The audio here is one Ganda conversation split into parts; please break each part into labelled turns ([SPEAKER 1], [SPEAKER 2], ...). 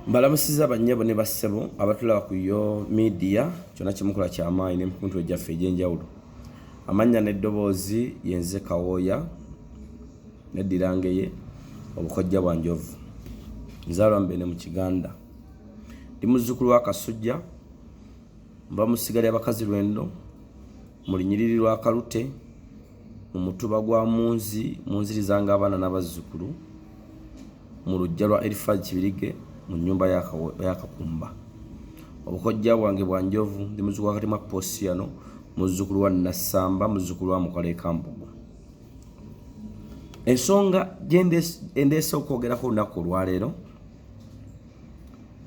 [SPEAKER 1] Mbalamusiza bannyabo ne bassebo abatulaba ku yo media kyonna kyemukola kyamaanyi n'emikuntu egyaffe egy'enjawulo. Amannya n'eddoboozi yenze Kawooya neddira Ngeye obukojja bwa Njovu. Nzaalwa Mbene mu Kiganda. Ndi muzzukulu wa Kasujja, nva mu ssiga lya Bakazi Lwendo mu lunyiriri lwa Kalute mu mutuba gwa Munzi munzirizanga abaana n'abazzukulu mu luggya lwa Erifazi Kibirige mu nnyumba ya Kakumba. Obukojja bwange bwa Njovu, ndi muzzukulu wa Katimwa Posiyano, muzzukulu wa Nassamba, muzzukulu wa Mukola e Kambugu. Ensonga gye endeese okwogerako olunaku olwaleero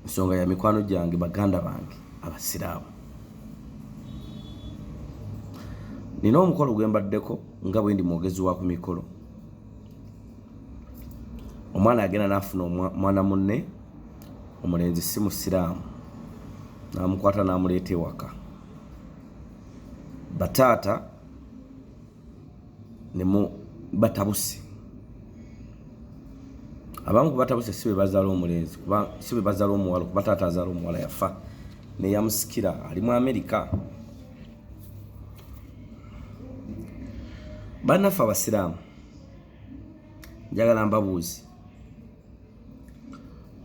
[SPEAKER 1] nsonga ya mikwano gyange, baganda bange abasiraamu. Nina omukolo gwe mbaddeko nga bwe ndi mwogezi wa ku mikolo. Omwana agenda n'afuna omwana munne omulenzi si musiraamu, n'amukwata n'amuleeta ewaka. Bataata ne mu batabuse, abamu ku batabuse si be bazaala omulenzi, kuba si be bazaala omuwala, kuba taata azaala omuwala yafa neyamusikira ali mu Amerika. Bannaffe abasiraamu, njagala mbabuuzi,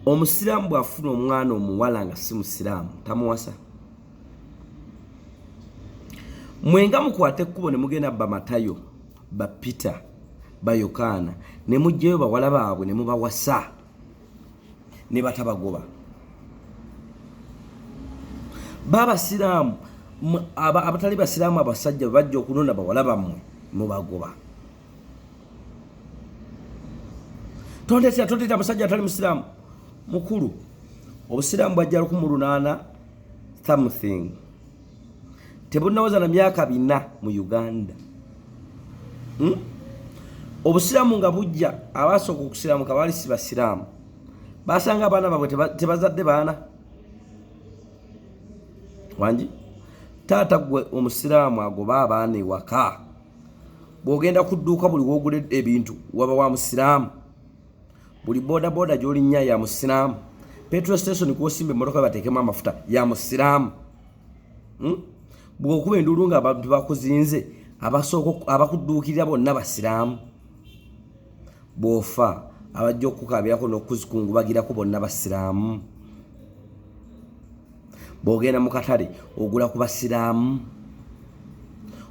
[SPEAKER 1] omusiraamu bw'afuna omwana omuwala nga si musiraamu tamuwasa? Mwenga mukwata ekkubo ne mugenda ba Matayo, ba Peter, ba Yokaana ne muggyayo bawala baabwe ne mubawasa ne batabagoba. Babasiraamu abatali basiraamu, abasajja bwe bajja okunona bawala bammwe mubagoba. Tondeetera, tondeetera musajja atali musiraamu. Mukulu, obusiraamu bwajja 1800 something, tebunnaweza na myaka 400 mu Uganda, Obusiraamu nga bujja, abasooka okusiraamuka baali si basiraamu, basanga abaana baabwe tebazadde baana. Wangi taata gwe omusiraamu agoba abaana ewaka, bw'ogenda ku dduuka buli woogula ebintu waba wa musiraamu, buli bodaboda gy'olinnya ya musiraamu, petrol station kwosimba emmotoka bateekemu amafuta ya musiraamu, Bw'okuba enduulu nga abantu bakuzinze, abasooka abakudduukirira bonna basiraamu. Bw'ofa abajja okukukaabirako n'okuzikungubagirako bonna basiraamu. Bw'ogenda mu katale ogula ku basiraamu,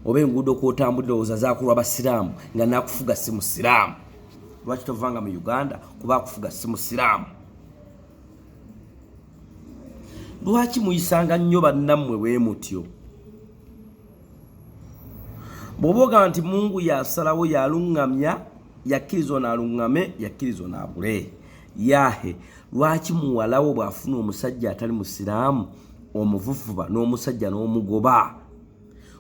[SPEAKER 1] oba enguudo kw'otambulira olowooza zaakulwa basiraamu nga n'akufuga si musiraamu. Lwaki tovanga mu Uganda? Kuba akufuga si musiraamu. Lwaki muyisanga nnyo bannammwe bwe mutyo? Bw'oba ogamba nti Mungu yasalawo, yaluŋŋamya, yakkiriza ono aluŋŋame, yakkiriza ono abule, yahe lwaki muwalawo bw'afuna omusajja atali musiraamu omuvuvuba n'omusajja n'omugoba,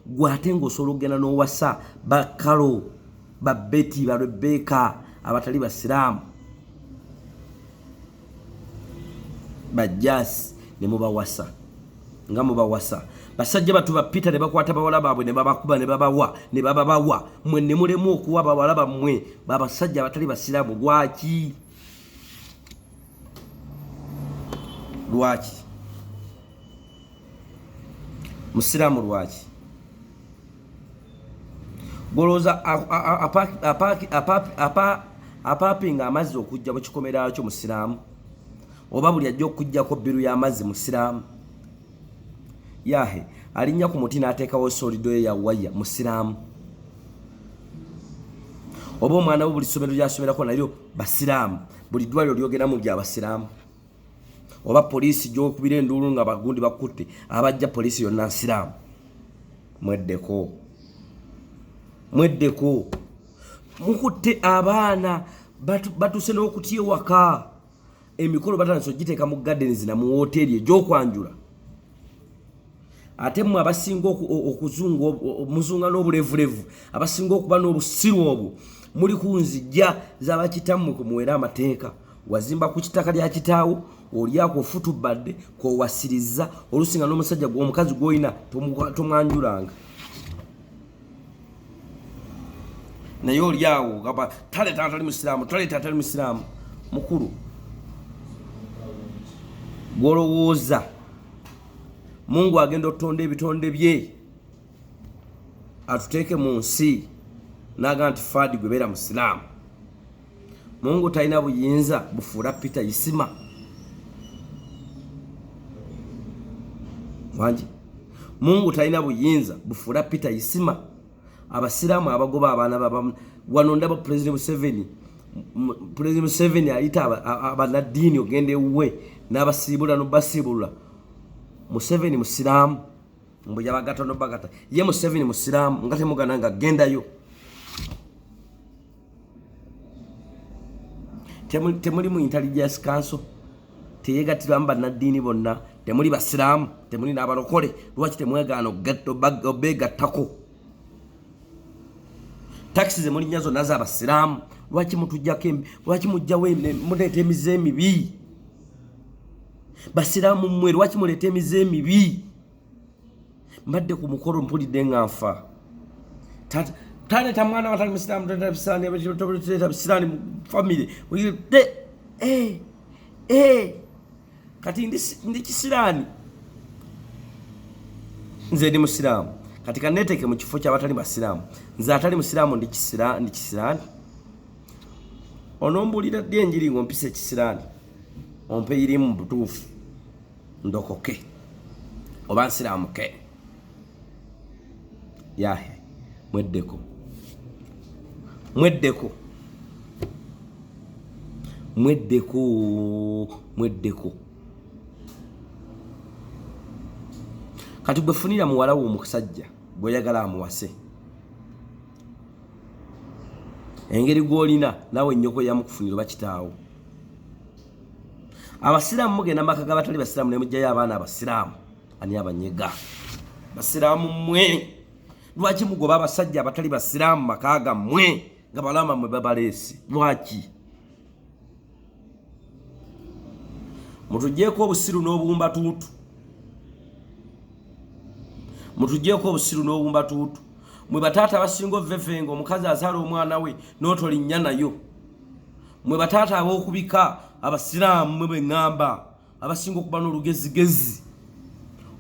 [SPEAKER 1] gwe ate ng'osobola okugenda n'owasa bakalo, ba Betty, ba Rebeka abatali basiraamu, bajasi ne mubawasa nga mubawasa basajja batu ba Peter ne bakwata bawala baabwe ne babakuba ne babawa ne bababawa, mwe ne mulemu okuwa bawala bammwe babasajja abatali basiraamu? Lwaki? Lwaki musiraamu? Lwaki golowooza apaapinga amazzi okujja mu kikomera kyo musiraamu, oba buli ajja okujjako bill y'amazzi musiraamu? Yahe alinnya ku muti n'ateekawo solido ye ya waya musiraamu, oba omwana we buli ssomero lyasomerako nalyo basiraamu, buli ddwaliro lyogendamu bya basiraamu, oba poliisi gyokubira enduulu nga bagundi bakutte abajja poliisi yonna nsiraamu? Mweddeko, mweddeko. Mukutte abaana batuuse n'okutya ewaka. Emikolo batandise ogiteeka mu gardens na mu woteeri egy'okwanjula, ate mmwe abasinga okuzunga muzunga n'obulevulevu, abasinga okuba n'obusiru obwo muli ku nzijja z'abakitammwe kumuwere amateeka. Wazimba ku kitaka lya kitaawo, olyako ofutubadde kowasiriza, olusinga n'omusajja omukazi gw'olina tomwanjulanga, naye oli awo gamba taleeta atali musiraamu, taleeta atali musiraamu. Mukulu, Gwolowooza Mungu agenda okutonda ebitonde bye atuteeke mu nsi n'agamba nti Faadi gwe beera musiraamu. Mungu talina buyinza bufuula Peter Isima. Wangi. Mungu talina buyinza bufuula Peter Isima. Abasiraamu abagoba abaana baba wano ndaba President Museveni President Museveni ayita abanaddiini ogenda ewuwe n'abasiibula nobasiibulula. Museveni musiraamu mbu yabagata nobagata ye Museveni musiraamu nga temugana nga gendayo. Temuli mu intelligence council teyegatiramu bannaddiini bonna, temuli basiraamu, temuli n'abalokole. Lwaki temwegaana obeegattako? Takisi ze mulinnya zonna z'abasiraamu. Lwaki mutujjako, lwaki mujjawo muleeta emize emibi? Basiraamu mmwe lwaki muleeta emize emibi? Mbadde ku mukolo mpulidde nga nfa. Taleeta mwana watali musiraamu, taleeta bisiraani, taleeta bisiraani mu famire. Kati ndi kisiraani, nze ndi musiraamu. Kati kaneeteeke mu kifo ky'abatali basiraamu. Nze atali musiraamu ndi kisiraani. Onombuulira ddi enjiri ng'ompisa ekisiraani? Ompe irimu mu butuufu ndokoke oba nsiraamuke. Yahe, mweddeko, mweddeko, mweddeko, mweddeko. Kati gwe funira muwala wo omusajja gw'oyagala amuwase, engeri gw'olina naawe nnyoko yamukufunira oba kitaawo. Abasiraamu mugenda maka g'abatali basiraamu ne mugyayo abaana abasiraamu. Ani abanyega? Basiraamu mmwe lwaki mugoba abasajja abatali basiraamu maka gammwe nga balama mmwe babaleese? Lwaki mutugyeko obusiru n'obuwumbatuutu? Mutugyeko obusiru n'obuwumbatuutu. Mwe bataata abasinga ovevenga omukazi azaala omwana we n'otolinnya nayo. Mwe bataata ab'okubika abasiraamu mwe bwe ŋŋamba abasinga okuba n'olugezigezi.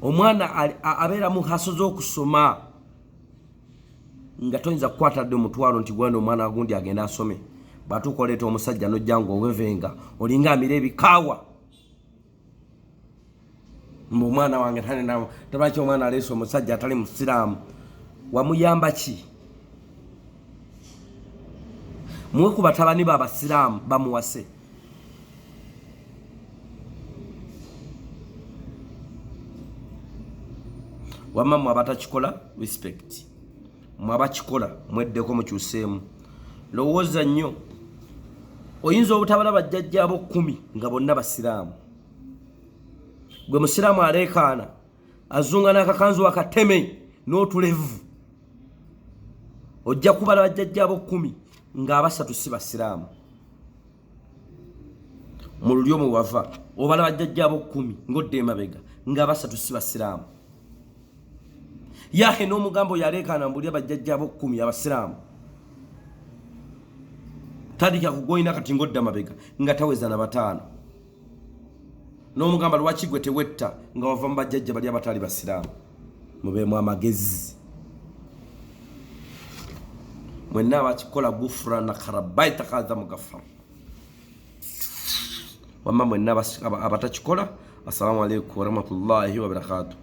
[SPEAKER 1] Omwana abeera mu haso z'okusoma nga toyinza kukwata dde omutwalo nti gwana omwana gundi agenda asome. Bw'atuuka oleeta omusajja n'ojja ng'owevenga olinga amira ebikaawa mbu omwana wange talwaki omwana aleese omusajja atali musiraamu? Wamuyamba ki? Muwe ku batabani be abasiraamu bamuwase. Wamma mwe abatakikola, respect. Mwe abakikola mweddeko, mukyuseemu. Lowooza nnyo, oyinza obutabala bajjajjaabo 10 nga bonna basiraamu. Gwe musiraamu aleekaana azunga n'akakanzu akateme n'otulevu, ojja kubala bajjajjaabo 10 ng'abasatu si basiraamu. Mu lulyo mwe wava obala bajjajjaabo 10 ng'odda emabega ng'abasatu si basiraamu. Yahe n'omugambo yaleekaana mbulya bajjajjaabo 10 abasiraamu, tandika kugoyina kati ng'odda mabega nga taweza na bataano. N'omugamba lwaki gwe tewetta nga wava mu bajjajja bali abatali basiraamu? Mubeemu amagezi mwenna abakikola. Gufurana karabaita kaza mugafar. Wamma mwenna abatakikola, assalamu alaikum warahmatullahi wabarakatuh.